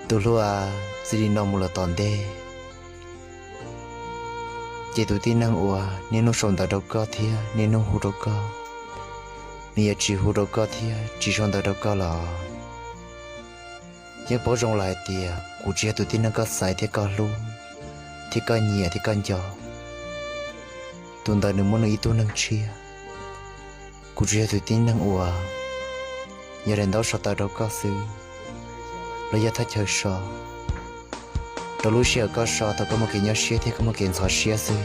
Tus hlub a, txij li no mus los tom ntej, ces tus tib neeg uas niaj hnub sau ntawv rau koj thiab niaj hnub hu rau koj, nws yuav tsis hu rau koj thiab tsis sau ntawv rau koj lawm. Yeej paub zoo lawm hais tias kuv tsis yog tus tib neeg koj xaiv thiab koj hlub, thiab koj nyiam thiab koj nco. Tus ntawd nws muaj nws ib tug neeg tshiab. Kuv tsuas yog tus tib neeg uas yog daim ntaub sau ntawv rau koj xwb, los yog thaj chaw so rau lub sij hawm koj so thaum koj muaj kev nyuaj siab thiab koj muaj kev ntxhov siab xwb.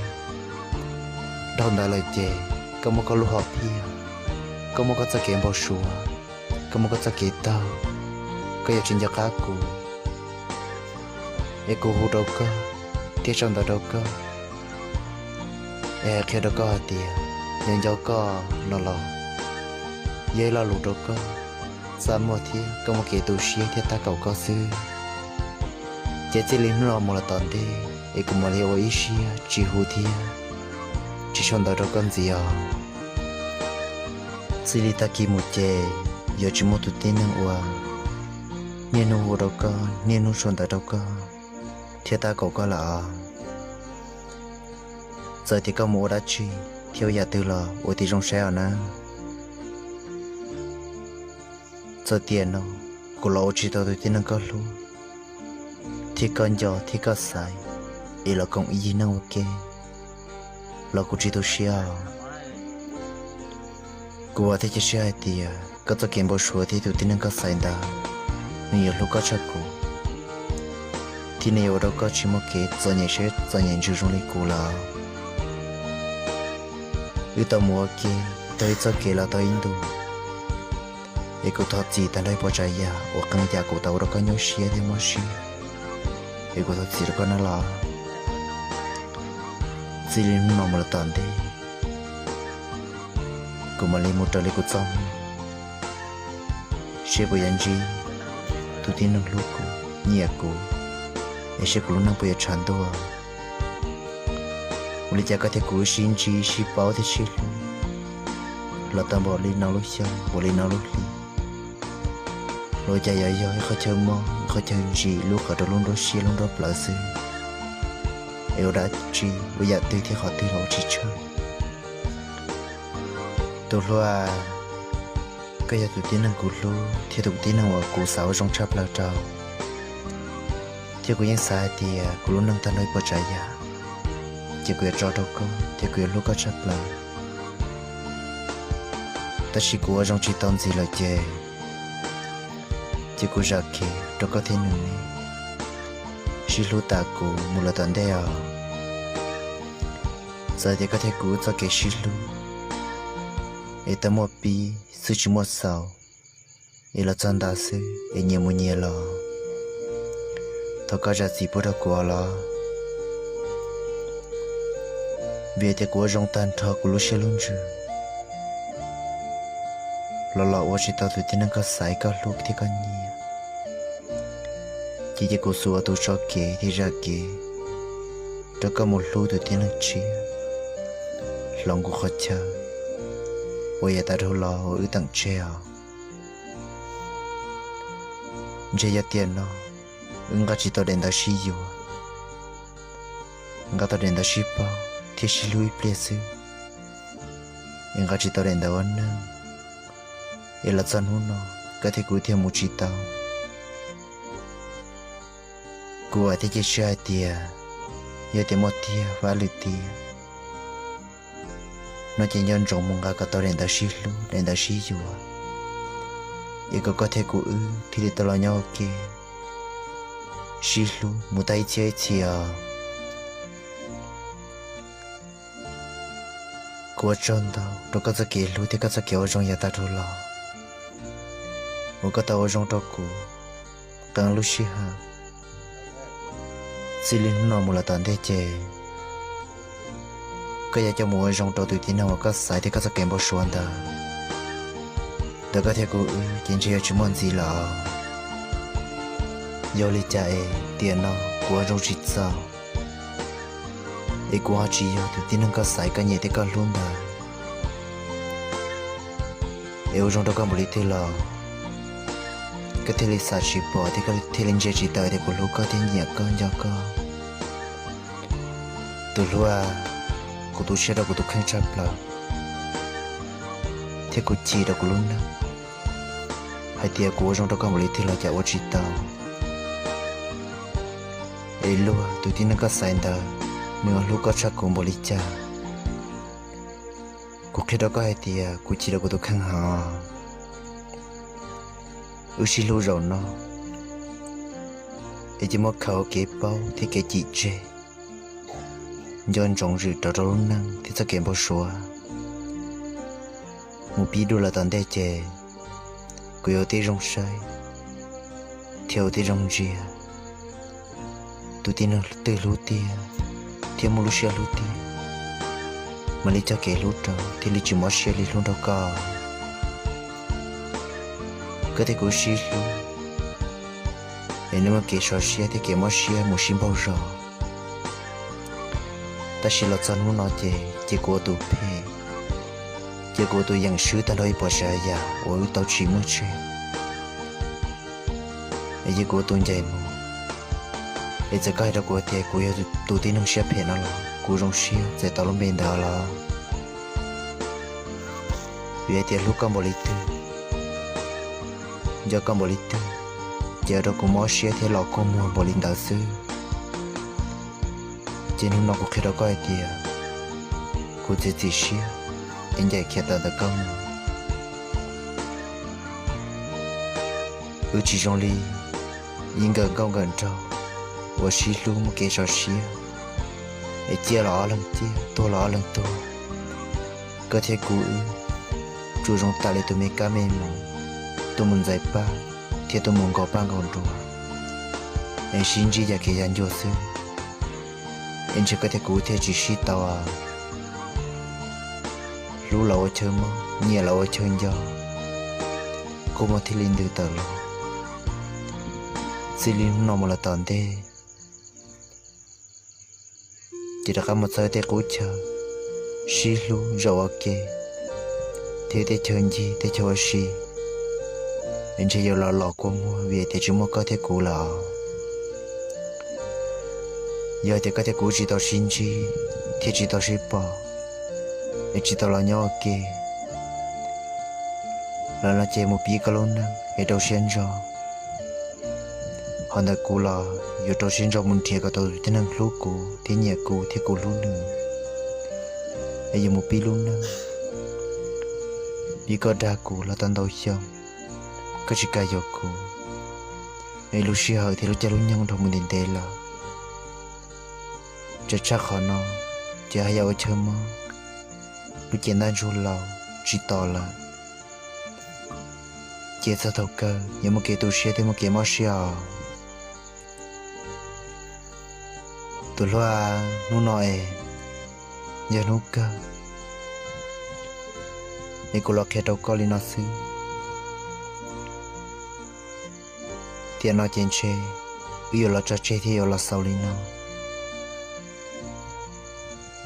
Dhau ntawd lawm ces koj muaj koj lub hom phiaj, koj muaj koj txoj kev npau suav, koj muaj koj txoj kev taug, koj yuav tsis nco qab kuv. Es kuv hu rau koj thiab sau ntawv rau koj, es hais qhia rau koj hais tias yog nco koj no los yog ib lo lus rau koj txaj muag thiab koj muaj kev tu siab thiab tab kaum koj xwb. Ces txij li hnub no mus los tom ntej es kuv mam li ua ib siab tsis hu thiab tsis sau ntawv rau koj ntxiv os. Txij li tag kis mus ces yuav tsis muaj tus tib neeg uas niaj hnub hu rau koj, niaj hnub sau ntawv rau koj thiab tab kaum koj lawm os. Txawm tias koj mus ua dab tsi thiab ua yam twg los ua tib zoo saib os nawb. Txawm tiam no kuv los ua tsis tau tus tib neeg koj hlub thiab koj nco thiab koj xaiv, es los koom ib yig neej ua ke los kuv tsis tu siab os. Kuv vam thiab cia siab hais tias koj txoj kev npau suav thiab tus tib neeg koj xaiv ntawd, nws yuav hlub koj tshaj kuv, thiab nws yuav ua rau koj tsis muaj kev txom nyem siab txom nyem ntsws zoo li kuv lawm. Wb tau mus ua ke tau ib txoj kev los tau ib ntus, es kuv thov txim tag nrho ib puas tsav yam uas qee yam kuv tau ua rau koj nyuaj siab thiab mob siab, es kuv thov txim rau koj nawb los. Txij li hnub no mus los tom ntej, kuv mam li mus raws li kuv txoj hmoo, seb puas yuav ntsib tus tib neeg hlub kuv, nyiam kuv, es seb kuv lub neej puas yuav tshav ntuj. Ua li cas koj thiab kuv wb sib ntsib sib paub thiab sib hlub los tau npaum li no lub xyoo, npaum li no lub hli, los ua cas yuav yog ib qhov chaw mob, ib qhov chaw ntsim lub qhov rau lub nruab siab lub nruab plawv xwb, es ua dab tsi ua yam twg thiab qhov twg los ua tsis tshaj. Tus hlub a, koj yog tus tib neeg kuv hlub thiab tus tib neeg uas kuv xav ua zoo tshaj plaws rau, thiab kuv yeej xav hais tias kuv lub neej tag nrho ib puas tsav yam, ces kuv yuav tso rau koj thiab kuv yuav hlub koj tshaj plaws. Tab sis kuv ua zoo tsis tau ntxiv lawm ces, ces kuv zam kev rau koj thiab nws ne, sib hlub tas kuv mus lawm tom ntej os. Txawm tias koj thiab kuv wb txoj kev sib hlub es tau muaj pib xwb tsis muaj xaus, es los txog ntawd xwb es nyias mus nyias los, thov koj zam txim pub rau kuv os los. Vim tias kuv ua zoo tag nrho kuv lub siab lub ntsws los los ua tsis tau tus tib neeg koj xaiv koj hlub thiab koj nyiam, ces cia kuv xub ua tus tso kev thiab zam kev rau koj mus hlub tus tib neeg tshiab hloov kuv qhov chaw uas yav tas dhau los uas wb teem tseg os. Ntshe yog tiam no wb nqa tsis tau daim ntawv sib yuav, nqa tau daim ntawv sib paub thiab sib hlub ib pliag xwb, es nqa tsis tau daim ntawv ua neej, es los txog hnub no koj thiab kuv thiaj mus tsis tau. Kuv vam thiab cia siab hais tias yog tias muaj tiag vab lwm tiam no ces nco ntsoov mus nqa kom tau daim ntawv sib hlub daim ntawv sib yuav, es kom koj thiab kuv wb thiaj li tau los nyob ua ke sib hlub mus tag ib txhiab ib txhis os. Kuv ua tsaug ntau rau koj txoj kev hlub thiab koj txoj kev ua zoo yav tag dhau los uas koj tau ua zoo rau kuv qee lub sij hawm. Txij li hnub no mus lawm tom ntej ces koj yuav coj mus ua zoo rau tus tib neeg uas koj xaiv thiab koj txoj kev npau suav ntawd. Ntawm koj thiab kuv wb ces ntshe yuav tsis muaj ntxiv lawm. Yog li cas es tiam no kuv ua zoo tsis txaus, es kuv ho tsis yog tus tib neeg koj xaiv koj nyiam thiab koj hlub ntawd, es ua zoo rau koj npaum li twg los koj thiaj li xav tsis pom thiab koj thiaj li ntsia tsis tau tias kuv hlub koj thiab nyiam koj nco koj. Tus hlub, kuv tu siab rau kuv tus kheej tshaj plaws thiab kuv chim rau kuv lub neej hais tias kuv ua zoo rau koj npaum li twg los cas ua tsis tau. Es luag, tus tib neeg koj xaiv ntawd, nws hlub koj tshaj kuv npaum li cas? Kuv qhia rau koj hais tias kuv chim rau kuv tus kheej heev. Wb sib hlub zaum no es cia muab khaws ua kev paub thiab kev chim tseg, nco ntsoov zwm rov rau lub neej thiab txoj kev npau suav. Mus pib dua lawm tom ntej ces kuv yuav ua tib zoo saib thiab ua tib zoo ntsia tus tib neeg twg hlub tiag thiab muaj lub siab hlub tiag, mam li cog kev hlub rau thiaj li tsis mob siab li hlub nrog koj. Koj thiab kuv sib hlub es nws muaj kev sov siab thiab kev mob siab mus sib npaug zog. Tab sis los txog hnub no ces cia kuv ua tus phem, cia kuv ua tus yeem swb tag nrho ib puas tsav yam uas wb tau tsim muaj tseg, es cia kuv ua tus ncaim mus. Es txawm koj hais rau kuv tias kuv yog tus tib neeg siab phem no los kuv zoo siab txais tau lub npe ntawd los. Vim hais tias hlub koj npaum li twg, nco koj npaum li twg, ces ua rau kuv mob siab thiab los kua muag npaum li ntawd xwb. Ces hnub no kuv qhia rau koj hais tias kuv txiav txim siab es ncaim khiav tawm ntawm koj mus. Wb tsis zoo li ib nkawm nkauj nkawm nraug uas sib hlub muaj kev sov siab, es ciaj los ob leeg ciaj, tuag los ob leeg tuag. Koj thiab kuv wb tsuas zoo tam li tus me kab me moos, tus mus ntxais paj thiab tus mus nkaus paj nkaus nruas, es sib ntsib yam kev yam ncua xwb. Es ntshe koj thiab kuv thiaj tsis sib tau. Hlub los ua chaw mob, nyiam los ua chaw nco, kua muag thiaj li ntws tawm los. Txij li hnub no mus lawm tom ntej, ces rov qab mus txog tej qub chaw sib hlub zaum ua ke, thiab tej chaw ncig tej chaw ua si, es ntshe yuav los los kua muag vim tias tsis muaj koj thiab kuv lawm. Yog tias koj thiab kuv tsis tau sib ntsib thiab tsis tau sib pom, es tsis tau los nyob ua ke lawm no ces mus pib koj lub neej es rau siab ntso. Ho ntawm kuv los yuav rau siab ntso mus nrhiav kom tau tus tib neeg hlub kuv thiab nyiam kuv thiab kuv hlub nws. Es yuav mus pib lub neej, vim koj dag kuv los tau ntau xyoo, koj tsis kam yuav kuv. Es lub sij hawm thiab lub caij lub nyoog dhau mus ntev ntev lawm, tseem tshaj qhov no, ces haj yam ua chaw mob, lub cev ntaj ntsug laus tsis tos lawm. Ces txog thaum kawg yuav muaj kev tu siab thiab muaj kev mob siab os. Tus hluas, hnub no es yog hnub kawg, es kuv los qhia rau koj li no xwb. Tiam no ces ntshe wb yuav los tso tseg thiab yuav los xaus li no,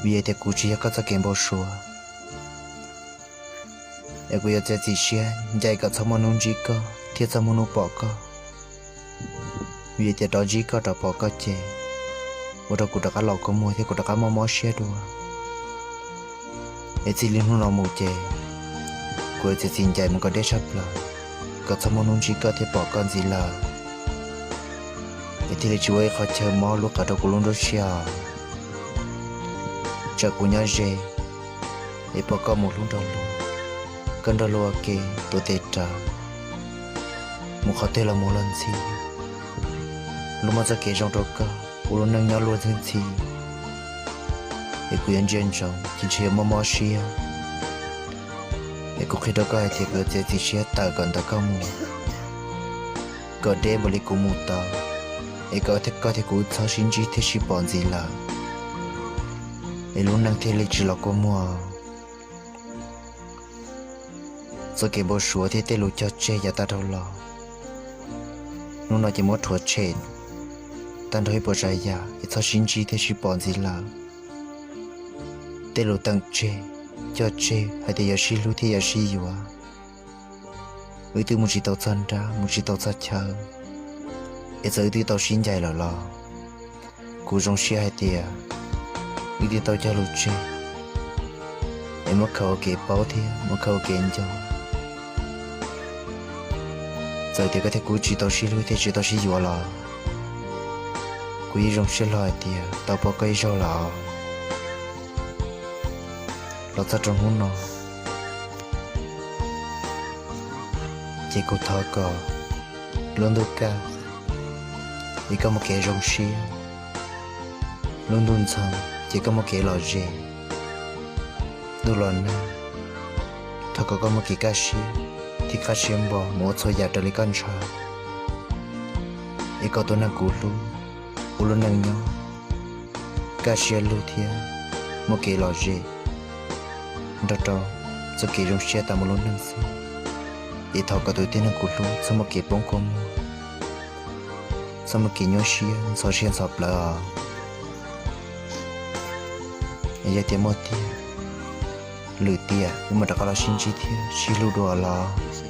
vim tias kuv tsis yog koj txoj kev npau suav. Es kuv yuav txiav txim siab ncaim kom txhob muaj hnub ntsib koj thiab txhob muaj hnub pom koj. Vim tias rov ntsib koj rov pom koj ces ua rau kuv rov qab los kua muag thiab kuv rov qab mob mob siab dua. Es txij li hnub no mus ces kuv yuav txiav txim ncaim mus kom deb tshaj plaws, kom txhob muaj hnub ntsib koj thiab pom koj ntxiv lawm. Es thiaj li tsis ua ib qho chaw mob lub qab rau kuv lub nruab siab. Tsam kuv nyob ze es pom koj mus hlub nrog luag, koj nrog luag ua ke tuav tes rawv, mus qhov twg los mus luag ntxhi, luag muaj txoj kev zoo rau koj ua lub neej nyob luag ntxhi ntxhi, es kuv yuav ntsia ntsoov ces ntshe yuav mob mob siab. Es kuv qhia rau koj hais tias kuv yuav txiav txim siab tawm kom ntawm koj mus, kom deb npaum li kuv mus tau, es kom koj thiab kuv txhob sib ntsib thiab sib pom ntxiv lawm, es lub neej thiaj li tsis los kua muag. Txoj kev npau suav thiab tej lus cog tseg yav tag dhau los, hnub no ces muab rhuav tshem tag nrho ib puas tsav yam es txhob sib ntsib thiab sib pom ntxiv lawm. Tej lus teem tseg, cog tseg hais tias yuav sib hlub thiab yuav sib yuav, Wb twb mus tsis tau txog nrab, mus tsis tau txog chaw, es txawm wb twb tau sib ncaim lawm los kuv zoo siab hais tias wb twb tau cog lus tseg, es muab khaws ua kev paub thiab muab khaws ua kev nco. Txawm tias koj thiab kuv tsis tau sib hlub thiab tsis tau sib yuav los kuv yeej zoo siab hlo hais tias tau pom koj ib zaug lawm. Los txog rau hnub no, ces kuv thov kom lub ntuj kaj es koj muaj kev zoo siab, lub ntuj ntxhov ces koj muaj kev lom zem, ntuj los nag thov kom koj muaj kev kaj siab thiab qab siab npo mus ua txhua yam raws li koj ntshaw, es kom tus neeg kuv hlub ua lub neej nyob kaj siab lug thiab muaj kev lom zem nrog rau txoj kev zoo siab tas mus lub neej xwb. Es thov kom tus tib neeg kuv hlub txhob muaj kev poob kua muag, txhob muaj kev nyuaj siab ntxhov siab ntxhov plawv os. Yog tias muaj tiag, lwm tiam wb mam rov qab los sib ntsib thiab sib hlub dua los.